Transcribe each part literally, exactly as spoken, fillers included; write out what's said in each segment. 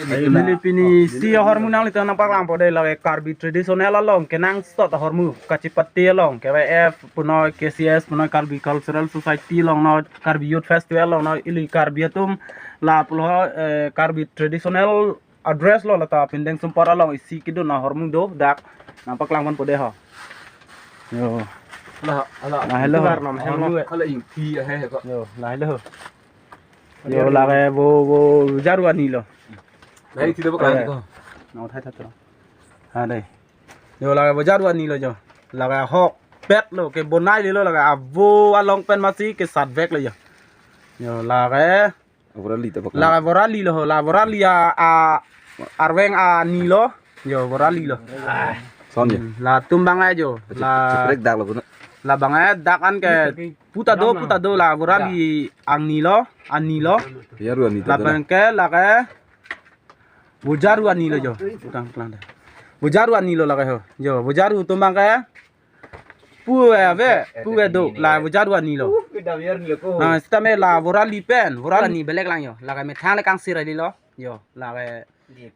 Neli pini isi ahormu nanglitum nangpaklangpo dei, lake Karbi traditional along kenangsot ahormu, kachipate along, K Y F punoi, K C S punoi, Karbi Cultural Society along noi, Karbi Youth Festival along noi, ili Karbi atum lapulo, eh, Karbi traditional adress lo, lata pindeng sumpot along isi kedun ahormu do, dak nangpaklangponpo dei ho. Yo. Hala, hala. Lahelo. Hala ingthi ahe ko. Yo, lahelo. Yo, lake vo, vo jaru ani lo. Lahai ingthi do paklang ko. No, thai thai to. Ha dei. Yo, lake vo jaru ani lo jo. Lake ahokpet lo, kebonailelo, lake avo along pen masi kesatbek lo jo. Yo, lake vorali ta paklang. Lake vorali lo, la vorali a, a, arveng ani lo. Yo, vorali lo. Son je. Hmm, latum bang ajo. La, cheprek dak lo kuno. Labang e dak an ke puta do, puta do, la vorali angni lo, ani lo. Jaru ani ta. Labang ke lake vo jaru ani lo jo. Utang pelang deh. Vo jaru ani lo lake ho. Jo, vo jaru atum bang ke pu ave, pu ave do, la vo jaru ani lo. Ah, sitame la vorali pen, vorali ni belek lang jo. Lake methang le kangsir ali lo. Jo, lake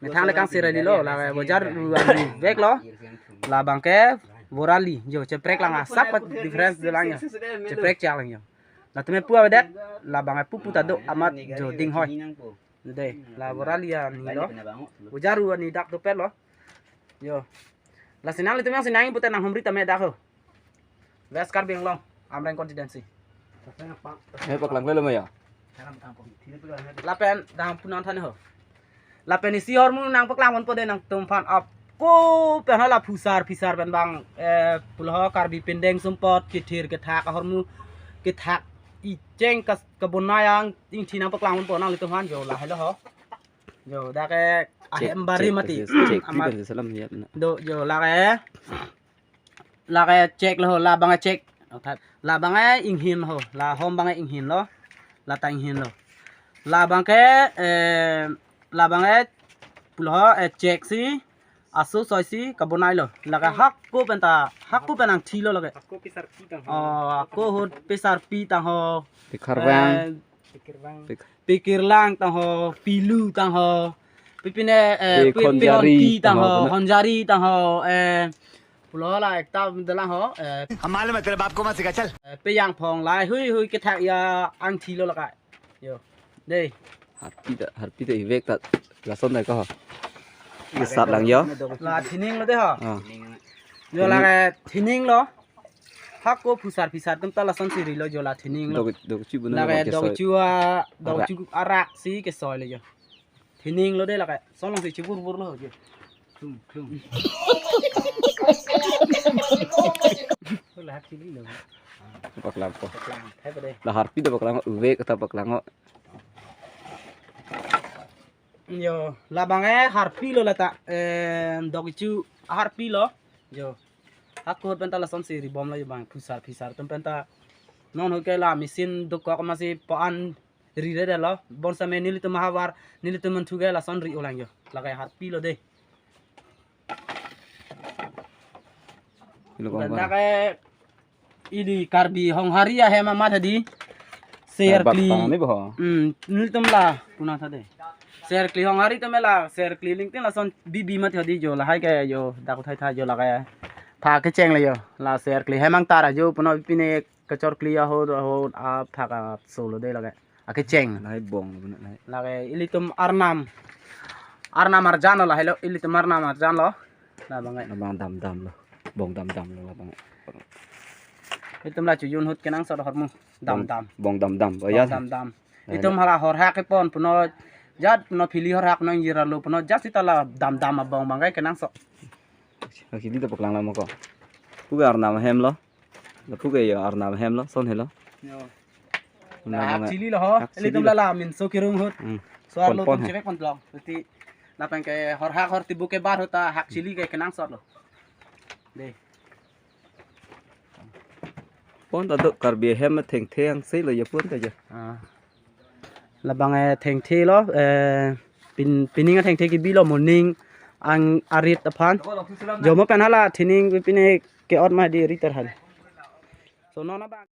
methang le kangsir ali lo, lake vo jaru ani vek lo. Labang ke vorali, jo, cheprek lang, asak pa difference do lang jo. Cheprek chak lang jo. Latum e pu avedet, labang e pu puta do amat jo dinghoi. Dei, la vorali ani lo. Vo jaru ani dak dopet lo. Jo. Lasi nanglitum yang sinang pute nanghumri tame dak ho. West Karbi Anglong, Amreng constituency. Eh, paklang lelo ma ya. Lapen dang punon than ho. Lapen isi ahormu nangpaklangponpo dei nangtum aphan, ako pen hala phusar phisar pen bang, eh, pulo ho Karbi pindeng sumpot kethir kethak ahormu, kethak icheng kas kebonai angthi nangpaklangponpo nanglitum aphan, jo, lahelo ho. Jo, dak ke ahem bari mati. Check, check, amat pi pen salam ya na. Do, jo, lake, lake check lo ho, labang e check. Labang e inghin ho, la hom bang e inghin lo. Lata inghin lo. Labang ke, eh, labang e pulo ho, eh, check si, aso soi si kebonai lo. Lake hako pen ta, hako pen angthi lo lake. Ako pisar pi tang ho. Oh, ako ahut pisar pi tang ho. Pikar bang. Eh, pikir bang. Pik- Pikir lang tang ho, pilu tang ho. Pipine, eh, pi- pihon jari tang ho, hon jari tang ho, eh, pulo la ekta dalang ho, eh, हम मालूम है, तेरे बाप को मत सिखा, चल। Eh, peyang phong lahai hui hui kethak ya angthi lo lake. Jo. Dei. Harpi ta, harpi ta ivek ta lason dei ko ho. Kesat lang jo. La thining lo dei ho. Ah. Jo lake thining lo. Hako phusar phisar atum ta lason si ri lo jo, la thining lo. Dok, dok chu bu na. Lake dok chu a, dok chu arak si kesoi lo jo. Thining lo dei lake. Solong si chibur bur lo jo. Klum, klum. La harpi lo. Paklangpo. Paklang, hai pa dei. La harpi ta paklang, uvek ta paklang. Jo, labang e harpi lo lata, eh, dok chu harpi lo. Jo. Hako ahut pen ta lason si ri bom lo jo bang, phusar phisar atum pen ta. Non ho ke la machine dokok masi po-an ri re lo. Bonsitame nelitum havar, nelitum manthu ke lason ri-o lang jo. Lake harpi lo dei. Ilo ko. Dak ke ili Karbi Honghari ahem amat hadi. Serkli. Bak tang ni bo. Hmm, nelitum la puna tha dei. Serkli Honghari atum la, serkli lingting lason bibi mat hadi jo, lahai ke jo, dak thai thai jo lake. Pha kecheng le jo. La serkli hemang tara jo, puno pine kechorkli ahut ahut apha ka solo dei lake. Akecheng. Lahai bong, lahai. Lake ilitum arnam. Arnam arjan lo lahai lo, ilitum arnam arjan lo. Labang e. Labang dam dam lo. Bong dam dam lo labang e. Ilitum la chojun ahut kenangsot ahormu. Dam dam. Bong dam dam. Oh ya. Bong dam dam. Lahai lo. Itum hala horhak kepon puno jat puno phili horhak nang jira lo puno jat sita la dam dam abong bang e kenangsot. Lake di ta paklang lama ko. Pu ke arnam ahem lo. Lapu ke jo arnam ahem lo, son helo. Jo. Arnam hak chili lo ho. Hak chili lo. Ilitum la la min so kirung ahut. Hmm. So arlo pon, pon tum hai. Chevek pon long. Berarti lapen ke horhak hor tibu ke bar ahut ta hak chili ke kenangsot lo. Dei. Pon ta do Karbi ahem thengthe angse lo jo pon ta jo. Ah. Labang e thengthe lo, eh, pin, pining athengthe kebi lo moning ang arit aphan. Jo mo pen hala thining pine ke-ot ma di riter han. So non abang.